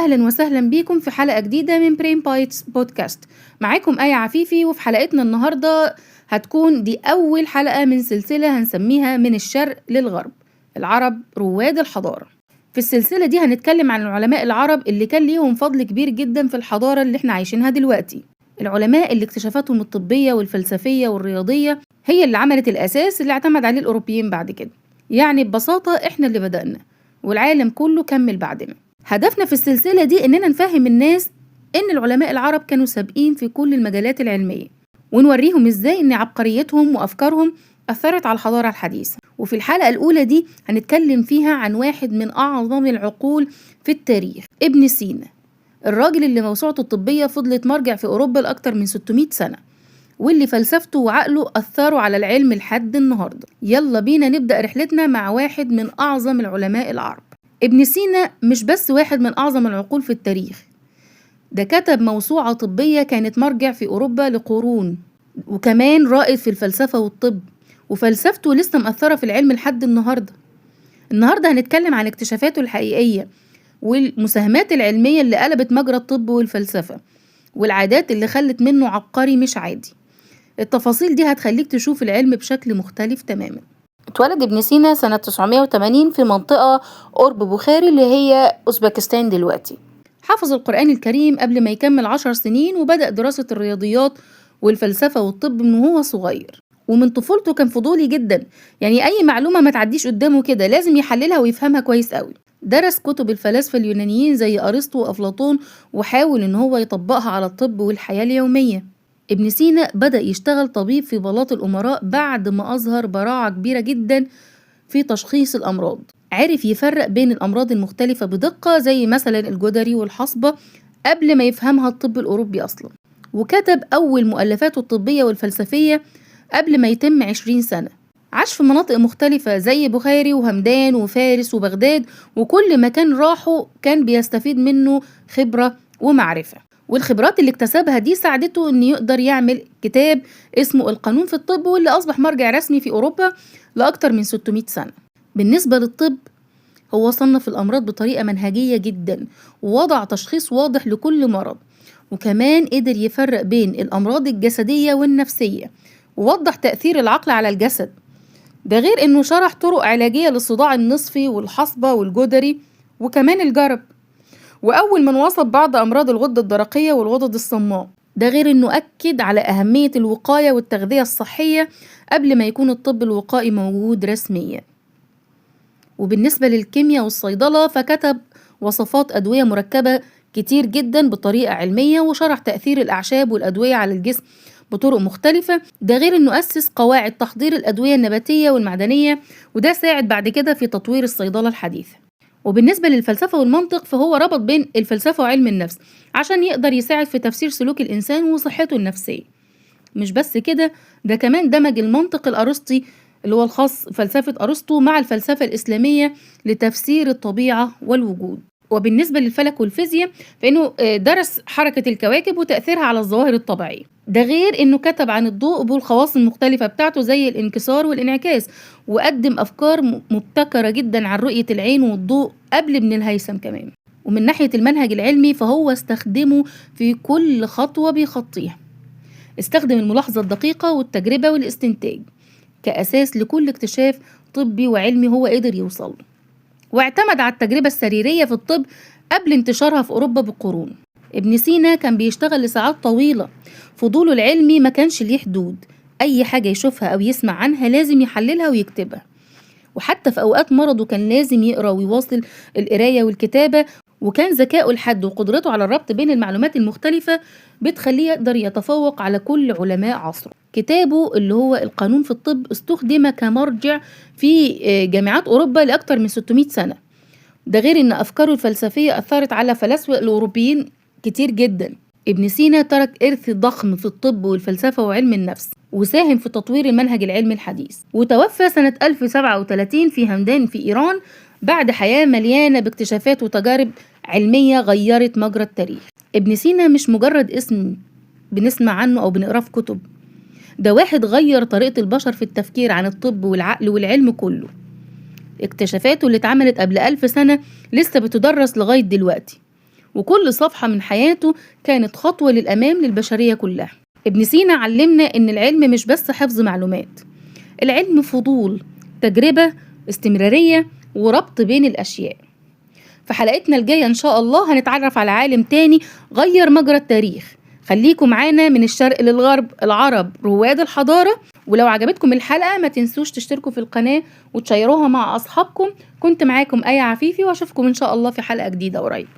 أهلا وسهلا بيكم في حلقة جديدة من Brain Bites Podcast. معاكم آية عفيفي، وفي حلقتنا النهاردة هتكون دي أول حلقة من سلسلة هنسميها من الشرق للغرب، العرب رواد الحضارة. في السلسلة دي هنتكلم عن العلماء العرب اللي كان ليهم فضل كبير جدا في الحضارة اللي احنا عايشينها دلوقتي، العلماء اللي اكتشافاتهم الطبية والفلسفية والرياضية هي اللي عملت الأساس اللي اعتمد عليه الأوروبيين بعد كده. يعني ببساطة احنا اللي بدأنا والعالم كله كمل بعدنا. هدفنا في السلسلة دي إننا نفهم الناس إن العلماء العرب كانوا سابقين في كل المجالات العلمية، ونوريهم إزاي إن عبقريتهم وأفكارهم أثرت على الحضارة الحديثة. وفي الحلقة الأولى دي هنتكلم فيها عن واحد من أعظم العقول في التاريخ، ابن سينا، الراجل اللي موسوعته الطبية فضلت مرجع في أوروبا لأكتر من 600 سنة، واللي فلسفته وعقله أثروا على العلم لحد النهاردة. يلا بينا نبدأ رحلتنا مع واحد من أعظم العلماء العرب. ابن سينا مش بس واحد من أعظم العقول في التاريخ، ده كتب موسوعة طبية كانت مرجع في أوروبا لقرون، وكمان رائد في الفلسفة والطب، وفلسفته لسه مأثرة في العلم لحد النهاردة. النهاردة هنتكلم عن اكتشافاته الحقيقية والمساهمات العلمية اللي قلبت مجرى الطب والفلسفة، والعادات اللي خلت منه عبقري مش عادي. التفاصيل دي هتخليك تشوف العلم بشكل مختلف تماما. اتولد ابن سينا سنة 980 في منطقة قرب بخاري اللي هي أوزبكستان دلوقتي. حفظ القرآن الكريم قبل ما يكمل 10 سنين، وبدأ دراسة الرياضيات والفلسفة والطب من وهو صغير. ومن طفولته كان فضولي جدا، يعني أي معلومة ما تعديش قدامه كده لازم يحللها ويفهمها كويس قوي. درس كتب الفلاسفة اليونانيين زي أرسطو وأفلاطون، وحاول إن هو يطبقها على الطب والحياة اليومية. ابن سينا بدأ يشتغل طبيب في بلاط الأمراء بعد ما أظهر براعة كبيرة جدا في تشخيص الأمراض. عرف يفرق بين الأمراض المختلفة بدقة زي مثلا الجدري والحصبة قبل ما يفهمها الطب الأوروبي أصلا. وكتب أول مؤلفاته الطبية والفلسفية قبل ما يتم 20 سنة. عاش في مناطق مختلفة زي بخاري وهمدان وفارس وبغداد، وكل مكان راحه كان بيستفيد منه خبرة ومعرفة. والخبرات اللي اكتسبها دي ساعدته إنه يقدر يعمل كتاب اسمه القانون في الطب، واللي أصبح مرجع رسمي في أوروبا لأكتر من 600 سنة. بالنسبة للطب، هو صنف الأمراض بطريقة منهجية جدا، ووضع تشخيص واضح لكل مرض، وكمان قدر يفرق بين الأمراض الجسدية والنفسية، ووضح تأثير العقل على الجسد. ده غير إنه شرح طرق علاجية للصداع النصفي والحصبة والجدري وكمان الجرب، وأول من وصف بعض أمراض الغدة الدرقية والغدد الصماء. ده غير إنه أكد على أهمية الوقاية والتغذية الصحية قبل ما يكون الطب الوقائي موجود رسميا. وبالنسبة للكيمياء والصيدلة، فكتب وصفات أدوية مركبة كتير جدا بطريقة علمية، وشرح تأثير الأعشاب والأدوية على الجسم بطرق مختلفة. ده غير إنه أسس قواعد تحضير الأدوية النباتية والمعدنية، وده ساعد بعد كده في تطوير الصيدلة الحديثة. وبالنسبة للفلسفة والمنطق، فهو ربط بين الفلسفة وعلم النفس عشان يقدر يساعد في تفسير سلوك الإنسان وصحته النفسية. مش بس كده، ده كمان دمج المنطق الأرسطي اللي هو الخاص فلسفة أرسطو مع الفلسفة الإسلامية لتفسير الطبيعة والوجود. وبالنسبة للفلك والفيزياء، فإنه درس حركة الكواكب وتأثيرها على الظواهر الطبيعية. ده غير إنه كتب عن الضوء والخواص المختلفة بتاعته زي الانكسار والانعكاس، وقدم أفكار مبتكرة جدا عن رؤية العين والضوء قبل ابن الهيثم كمان. ومن ناحية المنهج العلمي، فهو استخدمه في كل خطوة بيخطيها. استخدم الملاحظة الدقيقة والتجربة والاستنتاج كأساس لكل اكتشاف طبي وعلمي هو قدر يوصل له، واعتمد على التجربة السريرية في الطب قبل انتشارها في أوروبا بقرون. ابن سينا كان بيشتغل لساعات طويلة، فضوله العلمي ما كانش ليه حدود، أي حاجة يشوفها أو يسمع عنها لازم يحللها ويكتبها. وحتى في أوقات مرضه كان لازم يقرأ ويواصل القراية والكتابة، وكان ذكائه الحاد وقدرته على الربط بين المعلومات المختلفة بتخليه يقدر يتفوق على كل علماء عصره. كتابه اللي هو القانون في الطب استخدم كمرجع في جامعات أوروبا لأكثر من 600 سنة. ده غير إن أفكاره الفلسفية أثرت على فلاسفة الأوروبيين كتير جدا. ابن سينا ترك إرث ضخم في الطب والفلسفة وعلم النفس، وساهم في تطوير المنهج العلمي الحديث. وتوفى سنة 1037 في همدان في إيران بعد حياة مليانة باكتشافات وتجارب علمية غيرت مجرى التاريخ. ابن سينا مش مجرد اسم بنسمع عنه أو بنقراه في كتب، ده واحد غير طريقة البشر في التفكير عن الطب والعقل والعلم كله. اكتشافاته اللي اتعملت قبل 1000 سنة لسه بتدرس لغاية دلوقتي، وكل صفحة من حياته كانت خطوة للأمام للبشرية كلها. ابن سينا علمنا إن العلم مش بس حفظ معلومات، العلم فضول، تجربة، استمرارية، وربط بين الأشياء. في حلقتنا الجاية إن شاء الله هنتعرف على عالم تاني غير مجرى التاريخ. خليكم معانا من الشرق للغرب، العرب رواد الحضارة. ولو عجبتكم الحلقة ما تنسوش تشتركوا في القناة وتشيروها مع أصحابكم. كنت معاكم آية عفيفي، وأشوفكم إن شاء الله في حلقة جديدة قريب.